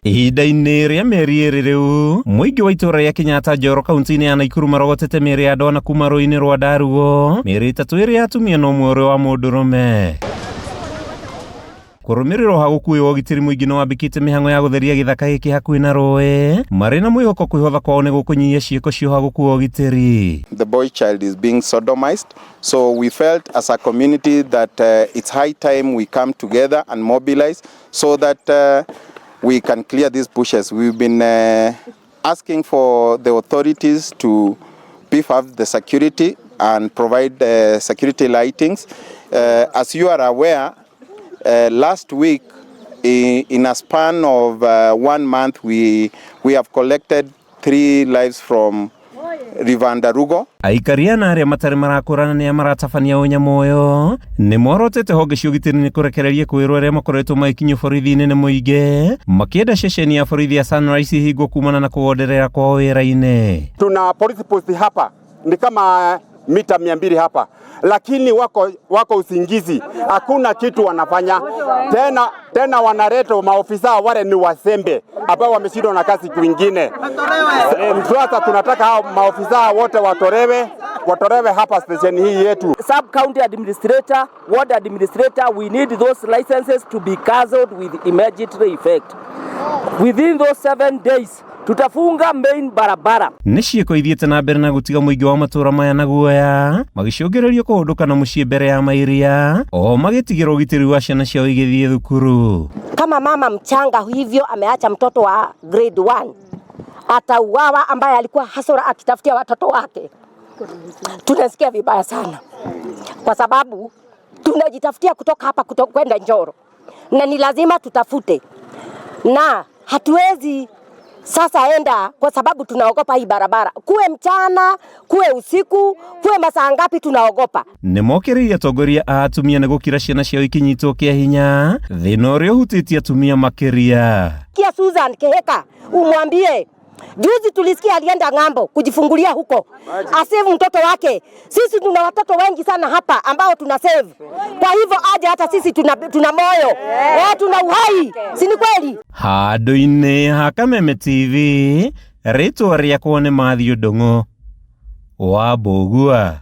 Ihinda-inĩ rĩa mĩeri ĩrĩ rĩu, mũingĩ wa itũũra rĩa Kenyatta Njoro kaunti-inĩ ya Naikuru marogotete mĩĩrĩ ya andũ ana kuma rũĩ-inĩ rwa Ndarugo, mĩĩrĩ ĩtatũ ĩrĩ ya atumia na ũmwe ũrĩ wa mũndũrũme. Kũrũmĩrĩra ũhagũku ũyũ wa ũgitĩri mũingĩ nĩ wambĩkĩte mĩhang'o ya gũtheria gĩthaka gĩkĩ hakuhĩ na rũĩ, marĩ na mwĩhoko kwĩhotha kwao nĩ gũkũnyihia ciĩko cia ũhagũku wa ũgitĩri. The boy child is being sodomized. So we felt as a community that it's high time we come together and mobilize so that we can clear these bushes. We've been asking for the authorities to beef up the security and provide security lightings. As you are aware, last week, in a span of 1 month, we have collected 3 lives from River Ndarugo. Aikari ana arĩa matarĩ marakũrana nĩa maratabania ũnyamũ ũyũ nĩ morotete honge cia ũgitĩri nĩ kũrekereria kwĩrwo arĩa makoretwo magĩkinyio borithi-inĩ nĩ mũingĩ makĩenda ceceni ya borithi ya Sunrise ĩhingwo kumana na kũgonderera kwao wĩra-inĩ. Tuna polisi post hapa ni kama mita 200 hapa, lakini wako usingizi, hakuna kitu wanafanya tena. Tena wanaleta maofisa wale ni wazembe ambao wameshindwa na kazi kwingine. Sasa tunataka hao maofisa wote watolewe hapa station hii yetu. Sub county administrator, ward administrator, we need those licenses to be cancelled with immediate effect. Within those 7 days tutafunga main barabara. Nĩ ciĩko ithiĩte na mbere na gũtiga mũingĩ wa matũũra maya na guoya magĩcũngĩrĩrio kũhũndũka na mũciĩ mbere ya mairia o magĩtigĩra ũgitĩri wa ciana ciao igĩthiĩ thukuru. Kama mama mchanga hivyo ameacha mtoto wa grade 1 atauawa, ambaye alikuwa hasara akitafutia watoto wake, tunasikia vibaya sana, kwa sababu tunajitafutia kutoka hapa kwenda Njoro na ni lazima tutafute, na hatuwezi sasa enda kwa sababu tunaogopa hii barabara. Kuwe mchana, kuwe usiku, kuwe masaa ngapi tunaogopa. Nĩ mokĩrĩire atongoria a atumia nĩ gũkira ciana ciao ikinyitwo kĩa hinya, thĩna ũrĩa ũhutĩtie atumia makĩria. Kia Susan Kihika umwambie, juzi tulisikia alienda ng'ambo kujifungulia huko asave mtoto wake. Sisi tuna watoto wengi sana hapa ambao tuna save. Kwa hivyo aje, hata sisi tuna moyo, tuna uhai, si ni kweli? Handũ-inĩ ha Kameme TV, rĩtwa rĩakwa nĩ Matthew Ndung'u wa Mbũgua.